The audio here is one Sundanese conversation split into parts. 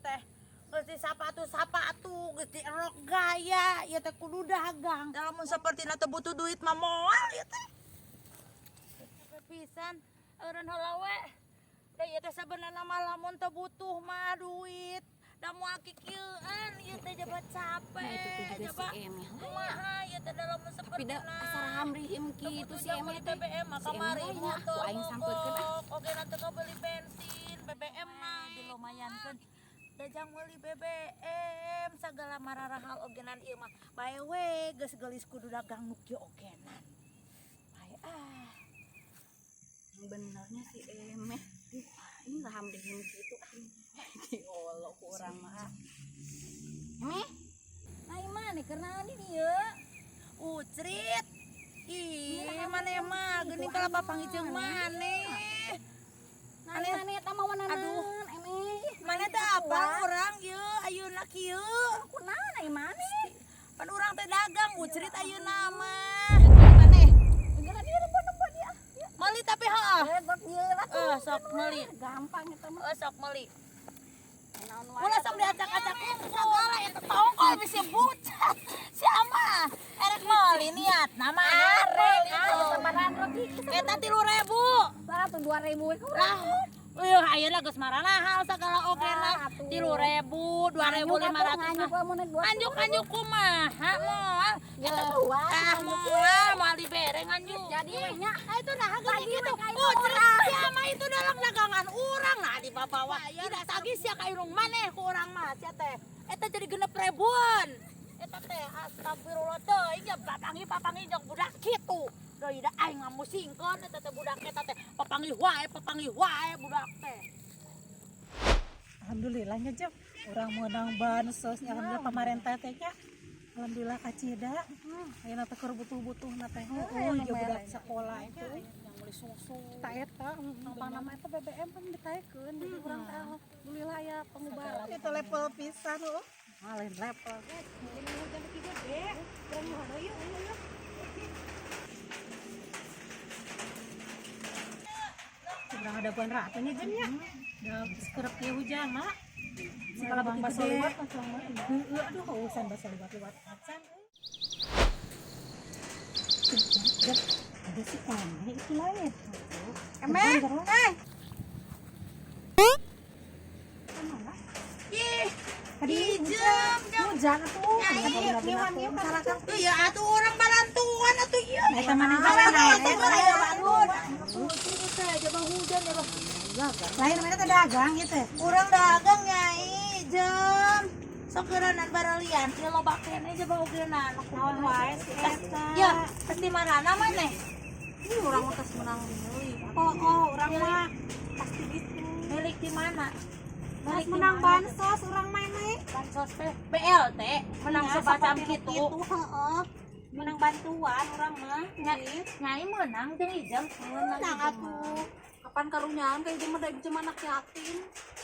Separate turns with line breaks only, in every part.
teh. Geus di sapatu-sapatu, geus di rok gaya, ieu teh kudu dagang. Lamun sapertina teu butuh duit mah moal ieu teh. Capek pisan, eureun heula we. Da ieu teh sabenerna mah lamun teu butuh mah duit. Da moal kikieuan ieu teh, jabat capek.
Nah, itu tuh juga
Coba
si Emeh lah.
Kumaha ieu teh dalam
Tapi da asa rahamrihim kitu si Emeh teh.
BBM mah
Si Emeh
kamari
nya,
motor
ku aing sampeutkeun ah.
mogok. Oke, nanti kau beli bensin, BBM naik. Dilumayankeun. Da jang meuli BBM segala mararahal ogenan ieu mah. Bae we geus geulis kudu dagang nu kieu ogenan. Bae ah.
Yang benernya si Emeh. Duh, ini rahamrihim kitu ah. Diolok ku urang mah ah. Emeh. Nah, mana keur naon di dieu?
Ucrit. Ih, maneh mah geuning kalau papanggih jeung maneh.
Nah, mana eta mawa
Aduh.
Emeh.
Maneh teh apal urang ieu ayeuna kieu?
Kunaon ai maneh?
Pan urang teh dagang ucrit ayeuna mah. Maneh
Geura dia nempo-nempo dia.
Meuli tapi heuh.
Eh, sok ieu lah.
Eh, sok meuli.
Gampang eta mah.
Eh, sok meuli.
Naon wae.
Ulah sok diacak-acak segala eta tongkol bisa bucat. Siapa? Erek meuli niat nama arek.
Sabarahan roti?
Eta 3.000.
Satu 2.000.
Lah, eueuh ayeuna geus maranahal segala ogena.
Lah, atuh.
3.000, 2.500
Nganjuk
mah.
lamun dua.
Nganjuk nganjuk kumaha moal?
Ya,
Ah, moal moal dibere nganjuk.
Jadi we nya.
Ah, itu nah geuning
Lagi
gitu.
we ka
Oh, sia mah itu dalam dagangan urang nah dibawa. Tidak tagih sia ka irung maneh ku urang mah sia teh. Eta jadi 6.000-an. Eta teh astagfirullah teuing ya papanggih papanggih jeung budak kitu. Deui da aing ngamusingkeun eta teh budak eta teh papanggih wae budak teh.
Alhamdulillahnya Jep, urang menang bansosnya, alhamdulillah pemerintah teh nya. Alhamdulillah kacida. Ayeuna teh keur butuh-butuhna teh. Heueuh, jeung budak sekolah nya.
Yang beli susu.
Tak eta, gampang nama eta BBM kan ditaekeun. Jadi urang teh alhamdulillah aya pengubahan. Itu level pisan heueuh. Ah, lain level.
Ini hujan gede. Urang nu yuk, yuk.
Urang ada buan ratunya Jem nya. Da kerep kieu hujan mak. Segala bang baso liwat heueuh, aduh urusan baso liwat-liwat acan euy. Ada si Emeh itu lain.
Emeh, eh. Ih,
Tadi
ijem jeung
hujan atuh.
Iya atuh urang balantuan atuh ieu.
Nah, eta mana
Balantuan aya bangun.
Lain mana teh dagang ieu teh.
Urang dagang nyai jam. Sok geuranan baralian ieu loba keneh coba ogenan.
Naon wae si eta.
Ya, pasti marana maneh.
Ih, urang mah tos menang meuli. Oh, urang mah pasti gitu.
Milik di mana?
Terus menang bansos urang mah emeh.
Bansos teh BLT menang
Ya,
semacam
seperti
gitu.
itu, heeh. Menang bantuan urang mah.
Nyai menang jeung ijem.
Menang atuh.
Kapan karunyaan kayak mah da ieu anak yatim.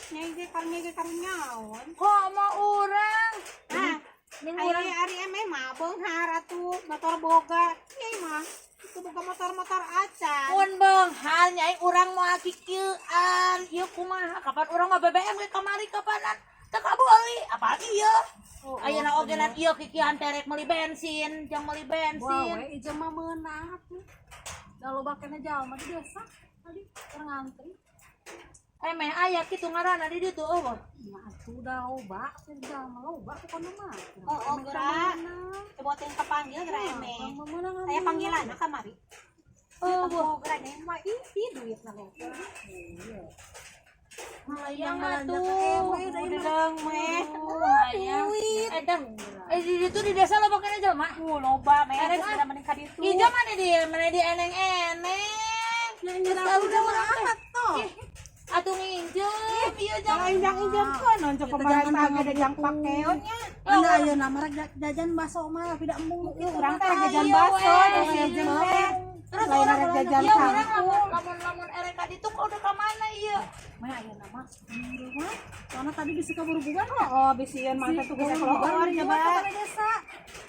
Nyai ge karunya ge karunyaon.
Komo urang.
Nah,
Ning
ari
urang
ari emeh mah beunghar atuh motor boga. Nyai mah itu boga motor-motor acan.
Mun beunghar nyai urang moal kikieuan. Ieu kumaha? Kapan urang mah BBM ge kamari kapanan teu kabeuli. Apalagi ieu.
Oh,
Ayeuna ogenan ieu kikian terek meuli bensin, jang meuli
Wah,
bensin.
we ieu mah meunang atuh. Da loba keneh jalma di desa. Tadi keur ngantri.
Emeh aya kitu ngaranna di ditu eueuh.
Ya atuh da loba, sih jalma loba pokona mah.
Oh, geura. Coba teh kepanggil geura emeh. Aya panggilan kamari.
Oh,
Oh, geura nyai mah ih ih duit na loba.
Hayang atuh.
Udah meh.
Hayang. Eta eh di ditu di desa loba keneh jelema.
Loba meh.
Erek ah.
Geus mending ka ditu.
Ijo mana di mana di eneng-eneng.
Nyai udah amat toh.
Atuh nginjem ieu jang.
Lain jang injemkeun non cok pemerintah ge da jang pakeon nya.
Anda ayeuna mah rek jajan bakso mah tidak embung
Ieu urang teh rek jajan
Ayo,
bakso
we.
terus jajan teh.
Terus
Lain
urang
rek jajan
ieu urang
kangkung.
lamun lamun lamun erek ka ditu kudu ka mana ieu?
Mah ayeuna mah mah soalnya tadi bisa kaburu bubar.
Oh, bisian mah teh tugas keluar
ya
nya ba.
Desa.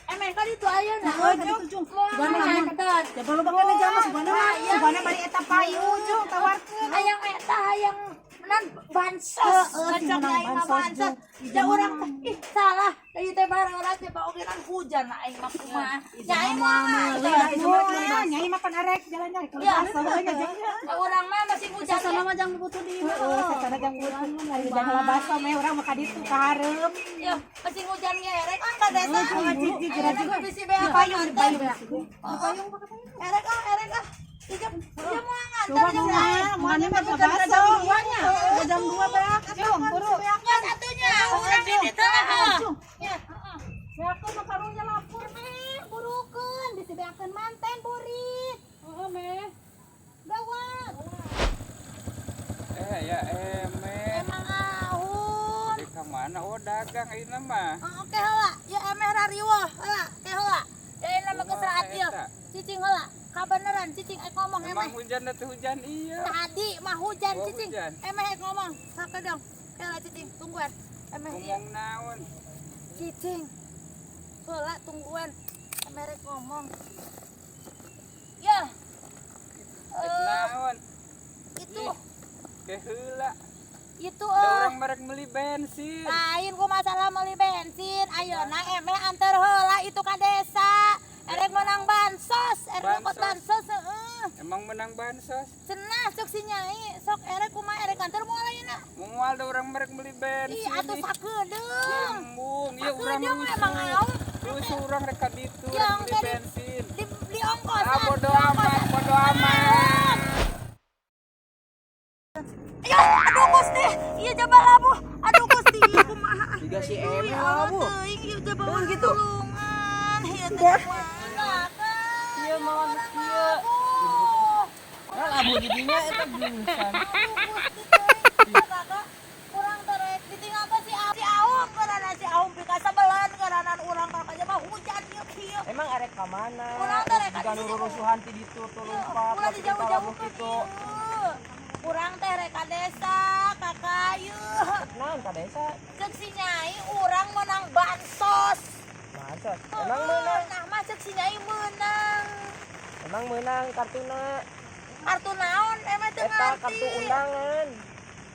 Emeh ka ditu ayeuna.
Oh, jung.
Moal nganter.
Coba lu bakal jalma subana mah. Subana bari eta payu jung tawarkeun.
Hayang eta hayang Nan bansos.
Heeh,
Kacang
menang
aing mah
bansos,
bansos.
Jung.
Ja urang teh ih salah. Ieu teh barang urang teh baogenan hujan aing mah kumaha. Nyai moal nganter.
Moal, nyai mah pan arek jalan-jalan kalau
Ya.
baso we nya jeung.
Ya urang mah masih hujan.
Sasana mah jang butuh di imah.
Heeh, sasana jang urang mah hujan heula baso meh urang mah ka ditu ka hareup.
Ya, masih hujan ge erek ah ka desa.
Heeh, cicing
Ayeuna
geura
ge bisi beak
Payung,
nganter.
payung ya.
Payung pakai payung. Erek ah, erek ah. Ijam, ijam moal nganter.
Coba
jeung
moal,
aing.
moal mah ka baso. Udah jam 2 beak. Jung, buru.
Enggak satunya, urang di ditu ah.
Ya.
Ya aku mah karunya lapor meh, burukeun bisi beakeun manten burit.
Heeh, meh.
Gawat.
Eh ya emeh.
Emang ahun.
Di mana? Oh dagang ini mah.
Oh, oke heula, ya emeh rariweuh heula, ke heula. Ya ini mah geus raat ieu.
Eta.
Cicing heula, kabeneran cicing ek ngomong
Emang
emeh.
hujan atau hujan iya.
Tadi mah hujan
Oh,
cicing.
hujan.
Emeh ek ngomong, sakedong. Heula cicing, tungguan. Emeh ieu.
Ngomong naon?
Cicing. Heula tungguan. Emeh rek ngomong. Ya.
Ek
Eh,
naon?
itu
Ih, Ke heula.
itu
Da
eh
urang merek beli bensin.
Lain ku masalah meuli bensin. Ayeuna emeh anter heula itu ka desa. Erek menang bansos, erek nyokot
Bansos.
bansos heeh.
Emang menang bansos.
Cenah cek si nyai, sok erek kumaha erek anter moal ayeuna.
Moal da urang merek beli bensin.
Ih atuh
ih.
sakedeung.
Embung, ieu urang
Sakedeung
rusuh.
emang aung.
Rusuh urang rek ka ditu rek
Yang
beli
tadi-
bensin.
Di ongkosan.
Ah bodo amat, bodo amat.
Ya, aduh Gusti, ieu jaba labuh. Aduh Gusti, ieu kumaha.
Juga si
Ya
Emeh
Allah,
labuh.
teuing ieu jaba
gitu.
tulungan. Ieu teh kumaha.
Iya malah geus kieu. Nah, labuh jadinya eta jurusan.
Kurang terek ditinggalkan si si Aum karena si Aum pikasabelan karena urang kakaknya mah hujan ieu kieu.
Emang arek ka mana?
Urang teh rek
Jika nu rurusuhan ti ditu tuh lompat,
Ulah
tapi
dijauh-jauh
labuh kitu.
Kurang teh rek ka desa kakak ieu.
Naon ka desa?
Cek si Nyai urang menang bansos.
Bansos. Emang meunang?
Nah mah cek si Nyai menang.
Emang meunang kartuna.
Kartu naon emang teu
Eta
ngarti.
kartu undangan.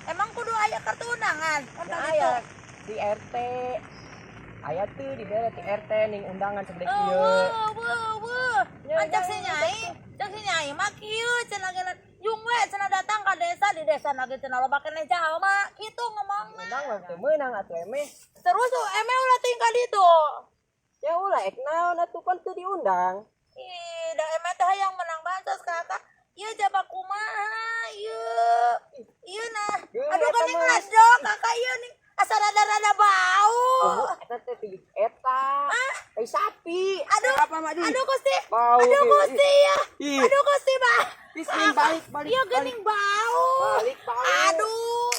Emang kudu aya kartu undangan? Kan
Ya
tadi
aya
tuh.
di RT. Aya tuh dibere ti RT ning undangan segede
Oh,
kieu.
wuh, wuh, wuh.
Ya,
Kan cek
ya,
si Nyai, cek si Nyai mah kieu cenah geuna jung we cenah datang ka desa di desa na ge cenah loba keneh jalma kitu ngomongna.
Undang mah teu meunang atuh emeh.
Terus tuh emeh ulah tingkah ditu.
Ya ulah ek naon atuh pan teu diundang.
Ih, da emeh teh hayang menang bansos kakak. Ieu jaba kumaha ieu. Ieu nah.
Geus,
Aduh
eta
geuning
mah.
lasdok kakak ieu nih asa rada-rada bau.
Oh, eta teh ti eta. Tai sapi.
Aduh.
Apa mah di?
Aduh Gusti.
Bau,
Aduh
ih.
Gusti ya.
Ih.
Aduh Gusti bah.
Ih, balik, balik,
Ieu
balik.
geuning bau.
Balik, bau.
Aduh.